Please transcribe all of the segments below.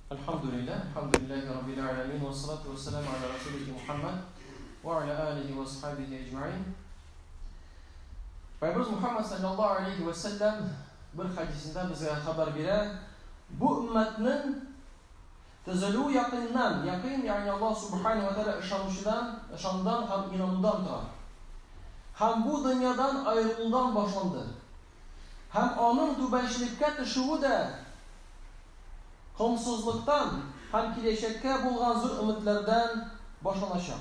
Әлхәмдүлилләһ, әлхәмдүлилләһи раббил галәмин, вассалату вассаламу аля расулихи Мухаммад ва аля алихи ва асхабихи әҗмәгыйн. Пәйгамбәребез Мухаммад саллаллаһу алейхи ва сәлләм бер хәдисендә безгә хәбәр бирә, бу өммәтнең төзелүе якыннан, якын, ягъни Аллаһ субхана ва тәгалә ышанучыдан, ышанудан һәм инанудан тора. Һәм бу дөньядан аерылудан башланды. Һәм аның түбәнчелеккә төшүе дә комсызлыктан һәм киләчәккә булган зур өметләрдән башланачак.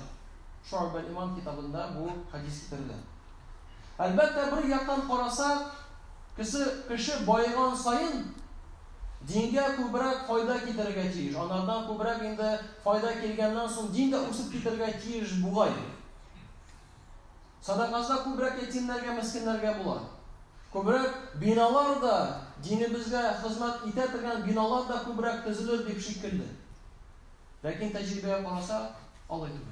Шу'аб әл-Иман китабында бу хәдис китерелә. Әлбәттә, бер яктан карасак, кеше, кеше баеган саен дингә күбрәк файда китерергә тиеш. Анардан күбрәк инде файда килгәннән соң дин дә үсеп китәргә тиеш бугай. Садакасы да күбрәк ятимнәргә, мескеннәргә була. Күбрәк биналар да, динебезгә хезмәт итә торган биналар да күбрәк төзелер дип шикелле. Ләкин тәҗрибәгә карасак, алай түгел.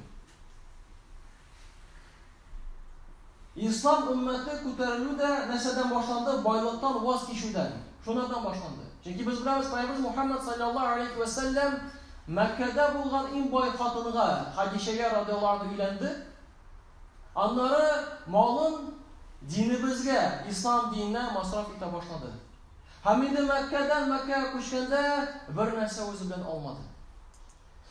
Ислам өммәте күтәрелү дә нәрсәдән башланды? Байлыктан ваз кичүдән. Шунардан башланды. Чөнки без беләбез, Пәйгамбәребез Мухаммад саллаллаһу алейхи ва сәлләм Мәккәдә булган иң бай хатынга, Хадишәгә радиаллаһу анһу өйләнде. Аннары малын динебезгә, ислам диненә масраф итә башлады. Һәм инде Мәккәдән Мәккәгә күчкәндә бер нәрсә үзе белән алмады.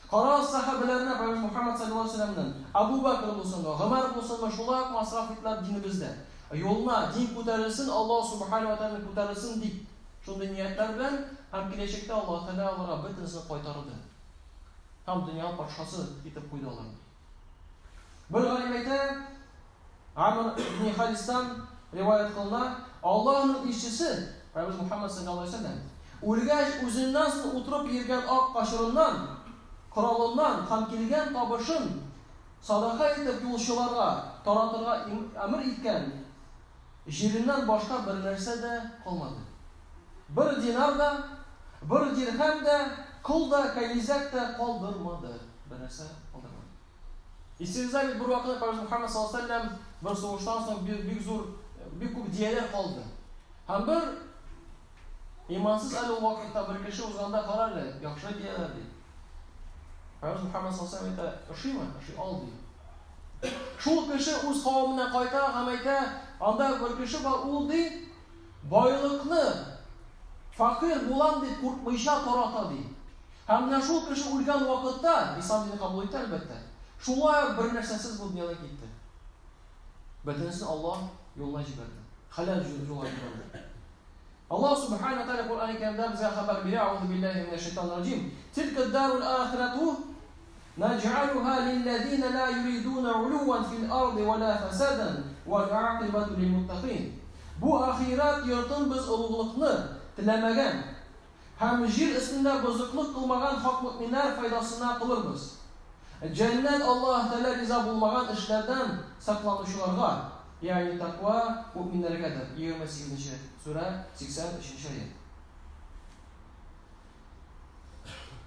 Карагыз сәхабәләренә Пәйгамбер Мухаммад саллаллаһу алейһи вәсәлләмнең, Абу Бәкр булсынмы, Гомәр булсынмы, шулай ук масраф иттеләр динебездә. Юлына дин күтәрелсен, Аллаһ субхана ва тәгалә күтәрелсен дип, шундый ниятләр белән һәм киләчәктә Аллаһ Тәгалә аларга бөтенесен кайтарды. Һәм дөнья патшасы итеп куйды аларны. Бер галим әйтә, Амр ибн Харистан риваять кылына, Аллаһның илчесе, Пәйгамбер Мухаммад саллаллаһу алейһи вәсәлләм, үлгәч үзеннән соң утырып йөргән ак качырыннан, коралыннан һәм килгән табышын садака итеп юлчыларга таратырга әмер иткән җиреннән башка бер нәрсә дә калмады. Бер динар да, бер дирхәм дә, кол да, кәнизәк тә калдырмады. Бер нәрсә калдырмады. Исегездә бит, бер вакытта Пәйгамбер Мухаммад саллаллаһу алейһи ва сәлләм бер сугыштан соң бик, бик зур, бик күп дияләр калды. Һәм бер имансыз әле ул вакытта бер кеше узганда кара әле, яхшы дияләр ди. Пәйгамбер Мухаммад саллаллаһу алейһи ва сәлләм әйтә, ошыймы? Ошый, ал ди. Шул кеше үз кавеменә кайта һәм әйтә, анда бер кеше бар, ул ди, байлыкны факир булам дип куркмыйча тарата ди. Һәм менә шул кеше үлгән вакытта, ислам динен кабул итте, әлбәттә, шулай ук бер нәрсәсез бу дөньядан китте. Бөтенесен Аллаһ юлына җибәрде. Хәләл юлга җибәрде. Аллаһ субхана тааля Коръән Кәримдә безгә хәбәр бирә, Аузу биллаһи минәш шайтанир раҗим. Тилка дарул ахирату наҗ'алуха лилләзина ла юридуна улуан фил арди ва ла фасадан вал ақибату лил муттакин. Бу ахирәт йортын без олуглыкны теләмәгән һәм җир өстендә бозыклык кылмаган хак мөэминнәр файдасына кылырбыз. Җәннәт Аллаһ Тәгалә риза булмаган эшләрдән сакланучыларга, ягъни тәкъва мөэминнәргәдер. 28 нче сүрә, 83 нче аять.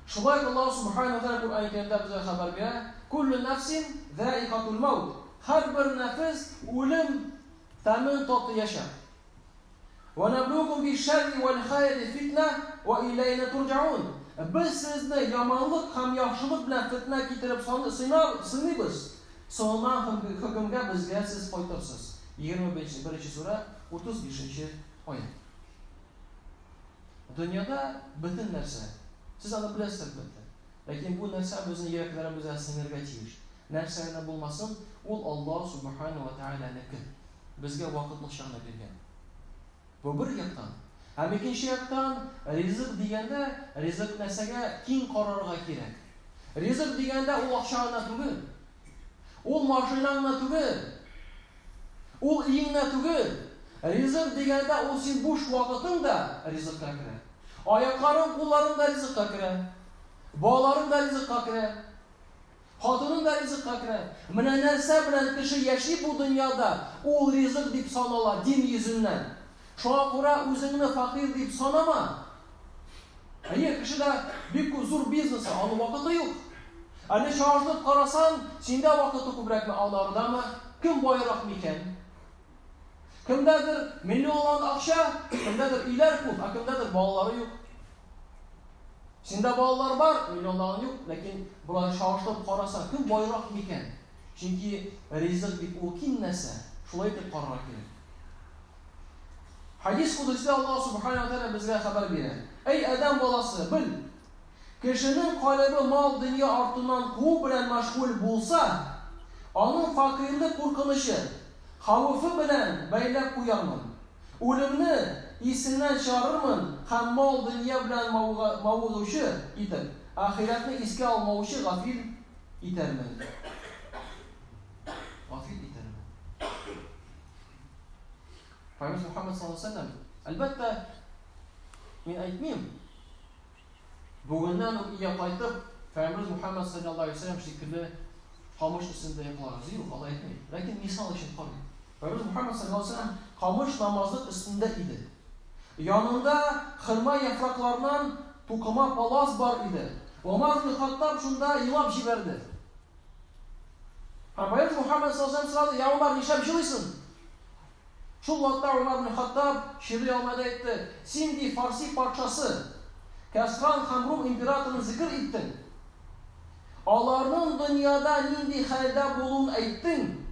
Шулай ук Аллаһ Субхана ва Тәгалә Коръән Кәримдә безгә хәбәр бирә, Куллу нәфсин заикатул маут. Һәрбер нәфес үлем тәмен татыячак. Ва наблукум биш-шәрри вәл-хайри фитнә ва иләйнә турҗаун. Без сезне яманлык һәм яхшылык белән фетнә китереп сыйныйбыз, соңыннан хөкемгә безгә сез кайтырсыз. 21 сүрә, 35 нче аять. Дөньяда бөтен нәрсә, сез аны беләсез, әлбәттә. Ләкин бу нәрсә безнең йөрәкләребезгә сеңергә тиеш. Нәрсә генә булмасын, ул Аллаһ Субхана ва Тәгаләнеке. Безгә вакытлыча гына биргән. Бу бер яктан. Һәм икенче яктан, ризык дигәндә, ризык нәрсәгә киң карарга кирәк. Ризык дигәндә ул акча гына түгел. Ул машина гына түгел. Ул өең генә түгел. Ризык дигәндә ул син буш вакытың да ризыкка керә. Аякларың, кулларың да ризыкка керә. Балаларың да ризыкка керә. Хатының да ризыкка керә. Менә нәрсә белән кеше яши бу дөньяда, ул ризык дип санала дин йөзеннән. Шуңа күрә үзеңне фәкыйрь дип санама. Әйе, кешедә бик күп зур бизнесы, аның вакыты юк. Әле чагыштырып карасаң, синдә вакыты күбрәкме, алардамы? Кем байрак микән? Кемдәдер миллионлаган акча, кемдәдер өйләр күп, ә кемдәдер балалары юк. Синдә балалар бар, миллионлаган юк, ләкин болар чагыштырып карасаң, кем байрак микән? Чөнки ризык бит ул киң нәрсә, шулай итеп карарга кирәк. Хадис кудсидә Аллаһ субхана ва тааля безгә хәбәр бирә. Әй адәм баласы, бел, кешенең калебе мал дөнья артыннан куу белән мәшгуль булса, аның фәкыйрьлек куркынычы, хәвефе белән бәйләп куярмын. Үлемне исеннән чыгарырмын һәм мал-дөнья белән мавыгучы итеп, ахирәтне искә алмаучы гафил итәрмен. Гафил итәрмен. Пәйгамбер Мухаммад саллаллаһу алейһи ва сәлләм, әлбәттә, мин әйтмим, бүгеннән үк өйгә кайтып, Пәйгамбер Мухаммад саллаллаһу алейһи ва сәлләм шикелле камыш өстендә йоклагыз. Юк, алай әйтмим. Ләкин мисал өчен карыйм. Пәйгамбер Мухаммад саллаллаһу алейһи ва сәлләм камыш намазлык өстендә иде. Янында хөрмә яфракларыннан тукыма палас бар иде. Омар ибн Хаттаб шунда елап җибәрде. Һәм Пәйгамбер Мухаммад саллаллаһу алейһи ва сәлләм сорады: "Я Умар, нишләп җылыйсың?" Шул вакытта Умар ибн Хаттаб чыдый алмады, әйтте: "Син ди Фарси патшасы Кәсран һәм Рум императорын зикер иттең. Аларның дөньяда нинди хәлдә булуын әйттең.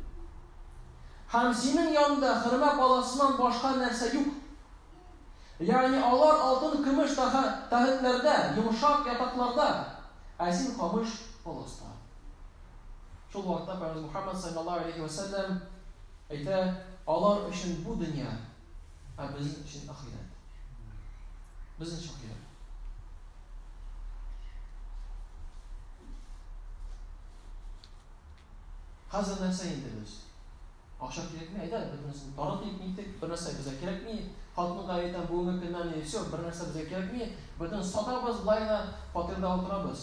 Һәм синең янында хөрмә паласыннан башка нәрсә юк. Ягъни алар алтын көмеш тәхетләрдә, йомшак ятакларда, ә син камыш паласта. Шул вакытта Пәйгамбер Мухаммад саллаллаһу алейхи ва сәлләм әйтә, алар өчен бу дөнья, ә безнең өчен ахирәт. Безнең өчен ахирәт. Хәзер нәрсә инде без? Акча кирәкми, әйдә, бөтенесен таратыйк, ниттек, бер нәрсә безгә кирәкми. Хатынга әйтәм, бүгенге көннән и все, бер нәрсә безгә кирәкми. Бөтен сатабыз, былай да фатирда утырабыз.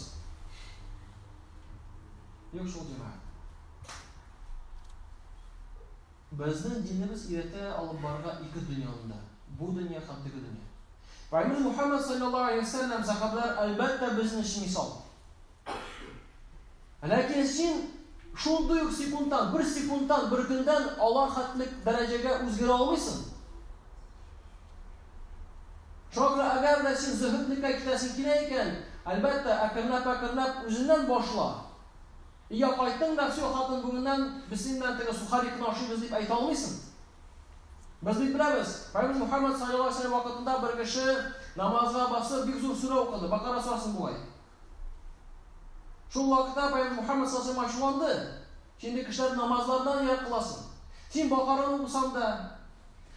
Юк шул җәмәгать. Безнең динебез өйрәтә алып барырга ике дөньяны да. Бу дөнья һәм теге дөнья. Пәйгамбер Мухаммад саллаллаһу алейһи ва сәлләм сәхабәләр әлбәттә безнең өчен мисал. Ләкин син шундый ук секундтан, бер секундтан, бер көндән алар хәтлек дәрәҗәгә үзгәрә алмыйсың. Шуңа күрә әгәр дә син зөһедлеккә китәсең килә икән, әлбәттә, әкренләп-әкренләп үзеннән башла. Өйгә кайттың да, все, хатын, бүгеннән без синең белән теге сухарикны ашыйбыз дип әйтә алмыйсың. Без бит беләбез, Пәйгамбер Мухаммад саллаллаһу алейһи ва сәлләм вакытында бер кеше намазга басып бик зур сүрә укыды, Бакара сүрәсен бугай. Шул вакытта Пәйгамбер Мухаммад саллаллаһу алейһи ва сәлләм ачуланды. Син кешеләр намазлардан ерак кыласың. Син Бакараны укысаң да,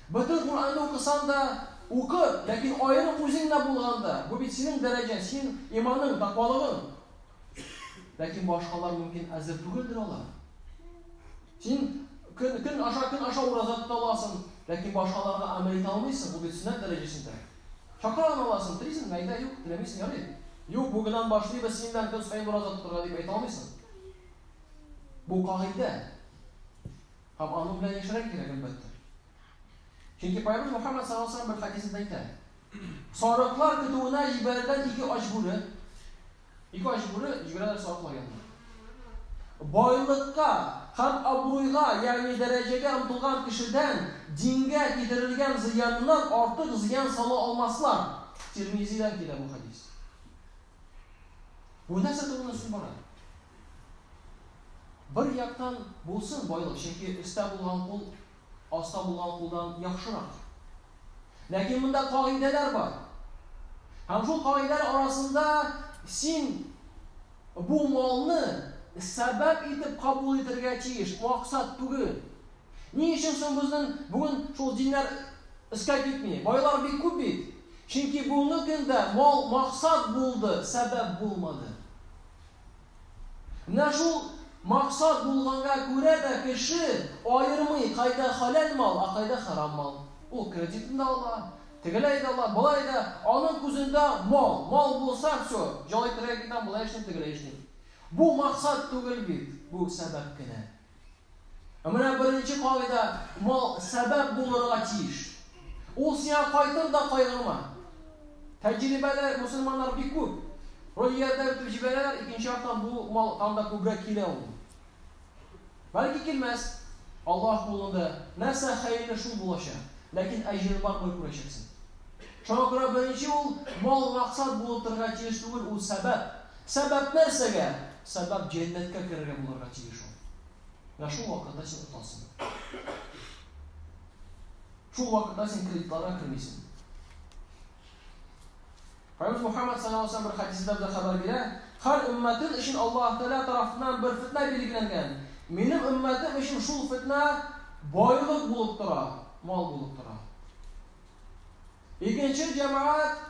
бөтен Коръәнне укысаң да, укы, ләкин аерым үзең генә булганда, бу бит синең дәрәҗәң, синең иманың, тәкъвалыгың. Ләкин башкалар мөмкин әзер түгелдер алар. Син көн, көн аша көн аша ураза тота аласың, ләкин башкаларга әмер итә алмыйсың, бу бит сөннәт дәрәҗәсендә. Чакыра аласың, телисеңме, әйдә, юк, теләмисең, ярый. Юк, бүгеннән башлыйбыз синең белән көн саен ураза тотарга дип әйтә алмыйсың. Бу кагыйдә. Һәм аның белән яшәргә кирәк, әлбәттә. Чөнки Пәйгамбер Мухаммад саллаллаһу алейһи ва сәлләм бер хәдисендә әйтә: Сарыклар көтүенә җибәрелгән ике ач бүре, ике ач бүре җибәрәләр сарыклар янына. Байлыкка һәм абруйга, ягъни дәрәҗәгә омтылган кешедән дингә китерелгән зыяннан артык зыян сала алмаслар. Тирмизидән килә бу хәдис. Бу нәрсә турында сүз бара? Бер яктан булсын байлык, чөнки өстә булган кул аста булган кулдан яхшырак. Ләкин монда кагыйдәләр бар. Һәм шул кагыйдәләр арасында син бу малны сәбәп итеп кабул итәргә тиеш, максат түгел. Ни өчен соң безнең бүген шул диннәр өскә китми? Байлар бик күп бит. Чөнки бүгенге көндә мал максат булды, сәбәп булмады. Менә шул максат булганга күрә дә кеше аермый, кайда хәләл мал, ә кайда хәрам мал. Ул кредитын да ала, тегеләй дә ала, болай да. Аның күзендә мал. Мал булса, все, җал итәргә китәм, болай эшлим, тегеләй эшлим. Бу максат түгел бит, бу сәбәп кенә. Ә менә беренче кагыйдә, мал сәбәп булырга тиеш. Ул сиңа кайтыр да кайгырма. Тәҗрибәле мусульманнар бик күп. Вроде ярдәм итеп җибәрәләр, икенче яктан бу мал там да күбрәк килә ул. Бәлки килмәс. Аллаһ кулында нәрсә хәерле шул булачак. Ләкин әҗере бар, бер күрәчәксең. Шуңа күрә беренче ул мал максат булып торырга тиеш түгел, ул сәбәп. Сәбәп нәрсәгә? Сәбәп җәннәткә керергә булырга тиеш ул. Менә шул вакытта син отасың. Шул вакытта син кредитларга кермисең. Пәйгамбер Мухаммад саллаллаһу алейһи бер хәдисендә безгә хәбәр бирә, һәр өммәтем өчен Аллаһ Тәгалә тарафыннан бер фитнә билгеләнгән. Минем өммәтем өчен шул фитнә байлык булып тора, мал булып тора. Икенче җәмәгать,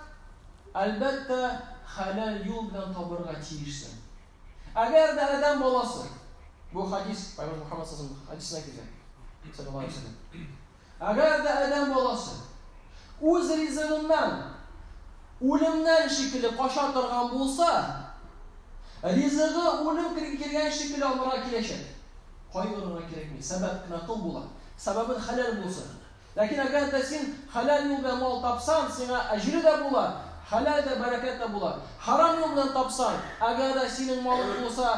әлбәттә, хәләл юл белән табырга тиешсең. Әгәр дә адәм баласы, бу хадис Пәйгамбер Мухаммад саллаллаһу алейһи хадисенә килә, саллаллаһу алейһи вәсәлләм. Әгәр дә адәм баласы үз ризыгыннан үлемнән шикелле кача торган булса, ризыгы үлем килгән шикелле алырга киләчәк. Кайгырырга кирәкми, сәбәп кенә кыл була. Сәбәбен хәләл булсын. Ләкин әгәр дә син хәләл юл белән мал тапсаң, сиңа әҗере дә була, хәләл дә, бәрәкәт тә була. Харам юл белән тапсаң, әгәр дә синең малың булса,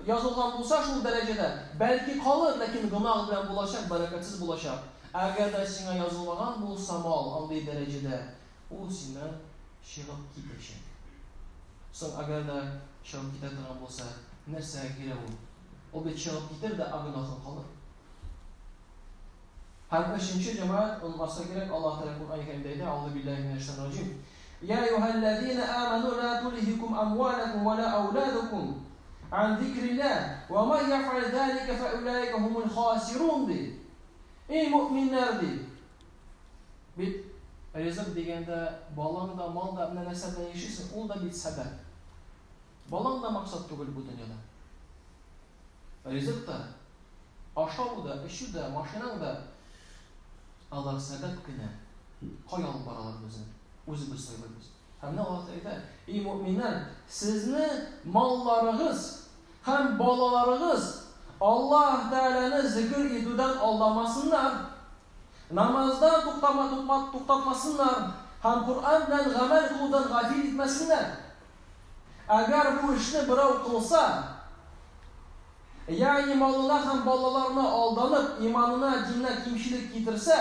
язылган булса шул дәрәҗәдә, бәлки калыр, ләкин гөнаһ белән булачак, бәрәкәтсез булачак. Әгәр дә сиңа язылмаган булса мал андый дәрәҗәдә, ул синнән чыгып китәчәк. Соң әгәр дә чыгып китә торган булса, нәрсәгә кирәк ул? Ул бит чыгып китер дә, ә гөнаһың калыр. Һәм өченче җәмәгать, онытмаска кирәк, Аллаһ Тәгалә Коръән Кәримдә әйтә, Аузу биллаһи минәш шайтанир раҗим. Я әйюһәлләзина аману ла тулһикум амвалукум ва ла ауладукум ан зикриллаһ ва ман яфъал залика фа улаика хумул хасирун ди. Эй мөэминнәр ди. Бит ризык дигәндә балаң да, мал да менә нәрсә белән яшисең, ул да бит сәбәп. Балаң да максат түгел бу дөньяда. Ризык та, ашау да, эчү дә, машинаң да алар сәбәп кенә. Кая алып баралар безне? Үзебез сайлыйбыз. Һәм менә Аллаһ әйтә: "Эй мөэминнәр, сезне малларыгыз һәм балаларыгыз Аллаһ Тәгаләне зикер итүдән алдамасыннар, намаздан туктама туктатмасыннар һәм Коръән белән гамәл кылудан гафил итмәсеннәр. Әгәр бу эшне берәү кылса, ягъни малына һәм балаларына алданып, иманына, диненә кимчелек китерсә,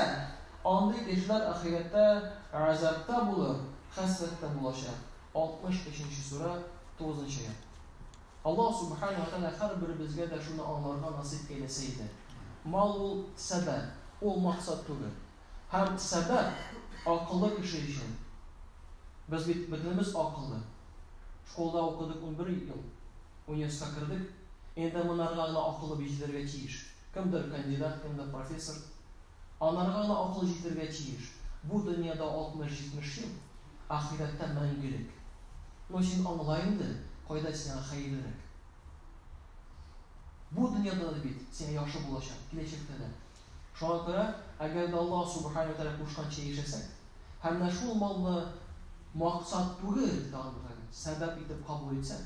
андый кешеләр ахирәттә газапта булыр, хәсрәттә булачак. 63 нче сүрә, 9 нчы аять. Аллаһ Субхана ва Тәгалә һәрберебезгә дә шуны аңларга насыйп әйләсә иде. Мал ул сәбәп, ул максат түгел. Һәм сәбәп акыллы кеше өчен. Без бит бөтенебез акыллы. Школда укыдык 11 ел, университетка кердек. Инде монарга гына акыллы бит җитәргә тиеш. Кемдер кандидат, кемдер профессор. Анарга гына акыл җитәргә тиеш. Бу дөньяда 60-70 ел, ахирәттә мәңгелек. Ну син аңла инде, кайда сиңа хәерлерәк. Бу дөньяда да бит сиңа яхшы булачак, киләчәктә дә. Шуңа күрә, әгәр дә Аллаһ Субхана ва Тәгалә кушканча яшәсәк, һәм менә шул малны максат түгел, тагын бер тапкыр, сәбәп итеп кабул итсәк,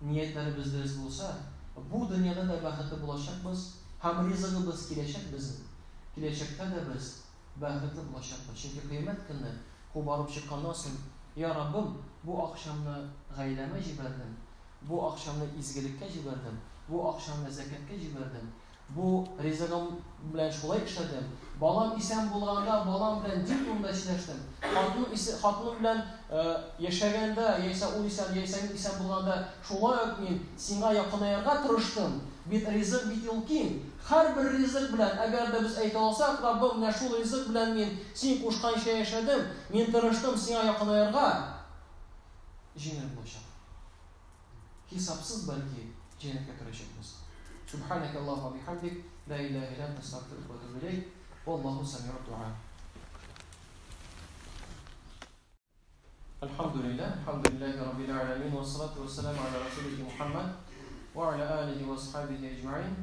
ниятләребез дөрес булса, бу дөньяда да бәхетле булачакбыз һәм ризыгыбыз киләчәк безнең, киләчәктә дә без бәхетле булачакбыз. Чөнки кыямәт көнне кубарып чыкканнан соң, Я Раббым, бу акчамны гаиләмә җибәрдем, бу акчамны изгелеккә җибәрдем, бу акчамны зәкяткә җибәрдем, Бу ризыгым белән шулай эшләдем. Балам исән булганда, балам белән дин турында сөйләштем. Хатыным исе, хатыным белән яшәгәндә, яисә ул исән, яисә мин исән булганда, шулай ук мин сиңа якынаерга тырыштым. Бит ризык бит ул киң. Һәрбер ризык белән, әгәр дә без әйтә алсак, Раббым, менә шул ризык белән мин син кушканча яшәдем, мин тырыштым сиңа якынаерга, җиңел булачак. Хисапсыз бәлки җәннәткә керәчәкбез. Субханәкә Аллаһумма бихамдик, ла илаһә илля анта, астагфирука ва атубу иләйк. Валлаһу самиу дуа. Әлхәмдүлилләһ, әлхәмдүлилләһи раббил галәмин, вассалату вассаламу аля расулихи Мухаммад ва аля алихи ва асхабихи әҗмәгыйн.